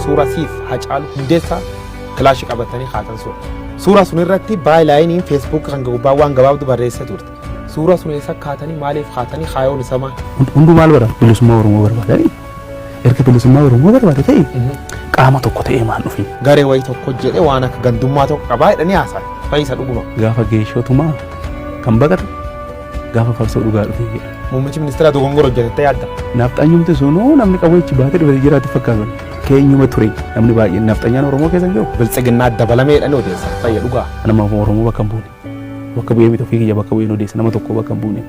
Suura siif Hacaalu Hundeessaa kilaashii qabatanii kaatan sun. Suura sun irratti baayilaayiniin Facebook kan gubbaa waan gabaabdu barreessee turte. Suura sun eessa kaatanii, maaliif kaatanii, kaayoon isa maal? Hunduu maal barbaada? Bilisummaa Oromoo barbaadanii. Erga bilisummaa Oromoo barbaade ta'e, qaama tokko ta'ee maal dhufi? Garee wayii tokko jedhee waan akka gandummaa tokko qabaa jedhanii haasa'an. Fayyisa, dhuguma? Gaafa geeshootumaa kan baqate gaafa farsoo dhugaa dhufe jedha. Muummichi ministeera dogongora hojjetettee yaadda? Nafxanyumti sunuu namni qawwee baatee dhufe jiraatu fakkaatan. Keenyuma ture namni baay'een nafxanyaan Oromoo keessa hin jiru. Biltsiginnaa dabalamee jedhanii odeessan. Fayya, dhugaa? Nama Oromoo bakka hin buune. Bakka bu'ee miti, ofii kiyya bakka bu'ee odeessa, nama tokko bakka hin buune.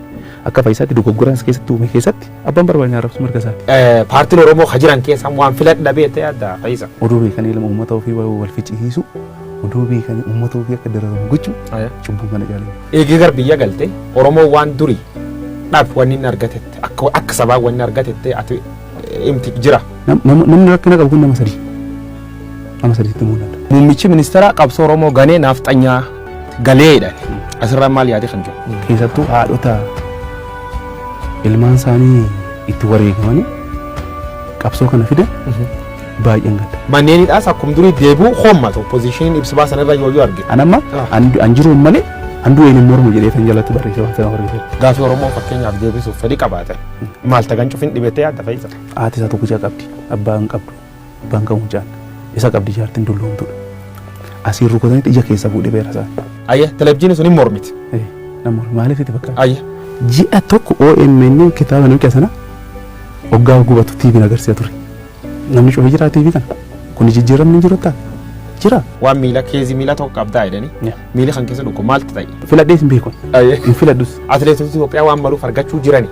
Akka Fayyisaatti dogoggoraan keessatti uume keessatti abbaan barbaade arrabsu mirga isaati. Paartiin Oromoo ka jiran keessa waan filadhu dhabee ta'e yaadda, Fayyisa? Oduu beekanii ilma uummata ofii wal ficcisiisu, oduu beekanii uummata ofii akka dararamu gochuu, cubbuu kana jaalatu. Eegee gar biyya galte, Oromoo waan durii dhab wanni inni argatette, akka sabaa wanni argatette ati himti jira? Namni rakkina qabu kun nama sadi. Nama sadiitti mul'ata. Muummichi ministeera qabsoo Oromoo ganee naafxanyaa galee jedhan. Asirraa maal yaade kan jiru? Keessattuu haadhota ilmaan isaanii itti wareegamanii qabsoo kana fidan baay'een gadda. Manneen hidhaas akkuma durii deebi'u hommatu opposition ibsa baasan irra yoo argite. An amma an jiruun malee an du'een hin mormu jedhee tan jalatti barreesse waan sana barreesse. Gaafii Oromoo fakkeenyaaf deebisuuf fedhii qabaatan maal tagan cufin dhibetee yaadda, Fayyisa? Haati isaa tokkicha qabdi, abbaan hin qabdu, abbaan qabu mucaan isa qabdi, jaartiin dulloomtuudha. Asiin rukutanitti ija keessa fuudhee beera isaan. Ayya, televizyiinii sun hin mormiti. Namoonni maaliif itti fakkaata? Ayya. Ji'a tokko OMN kitaaba namicha sana hoggaa gubatu TV'n agarsiisa ture. Namni cufee jira TV kana. Kun jijjiiramni hin jiru ta'a. Jira. Waan miila keezii miila tokko qabdaa jedhanii miila kan keessa dhukku maaltu ta'e? Filadhees hin beeku. Hin filadhus. Atileetota Itoophiyaa waan maluuf argachuu jirani.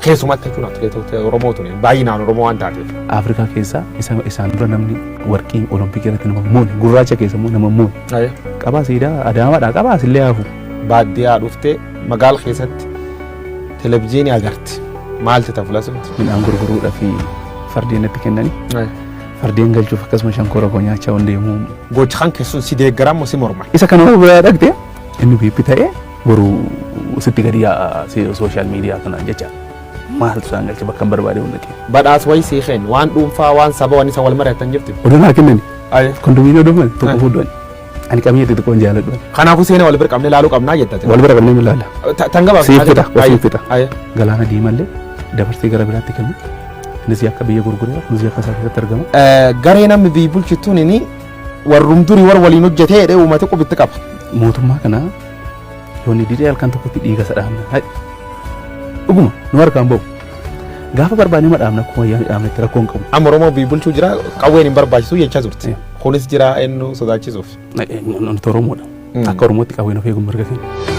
Keessumatti jechuun atileetota Oromoo tuni baay'inaan Oromoo waan taateef. Afrikaa keessaa isa isaan dura namni warqii Olompikii irratti nama moone, gurraacha keessa immoo nama moone. Qabaa siidaa Adaamaadhaa qabaa asillee hafu. Baadiyyaa dhuftee magaala keessatti televizyiinii agarti. Maalti ta'a sun? Midhaan gurguruudhaa fi fardeen natti kennanii. Fardeen galchuuf akkasuma shankora koo nyaachaa waan deemu. Gocha kan keessun si deeggaramu si morma? Isa kana biraa dhaqxe, inni biippi ta'ee boru sitti gadi yaa'a social media kanaan jecha. Maaltu isaan galche bakka hin barbaade hunda kee? Badhaas wayii sii kennu, waan dhuunfaa, waan saba, waan isa wal mari'atan jirti? Oduu naa kennani. Kondominiyeemii oduu mana tokko fuudhan. Ani qabiyyee xixiqqoon jaaladhu. Kanaafuu seenaa wal bira qabnee ilaaluu qabnaa jettate. Wal bira qabnee ilaalla. Tan gabaabsa. Siif fixa, ofiif fixa. Galaana diimallee dabarsee gara biraatti kennu. Innis akka biyya gurgureera, kunis akka isaa keessatti argama. Garee namni biyyi bulchituun inni warrum durii warra waliin hojjetee jedhee uummata qubitti qaba. Mootummaa kana yoo inni didee halkan tokkotti dhiiga isa dhaabna. Dhuguma nu harkaan bahu. Gaafa barbaanne ma dhaabna, akkuma ayyaana dhaabnetti rakkoo hin qabu. Amma Oromoo biyyi bulchuu jira, qawween hin barbaachisu jechaa turte. Kunis jira eenyu sodaachisuuf? Nuti Oromoodha. Akka Oromootti qawween of eeguun mirga keenya.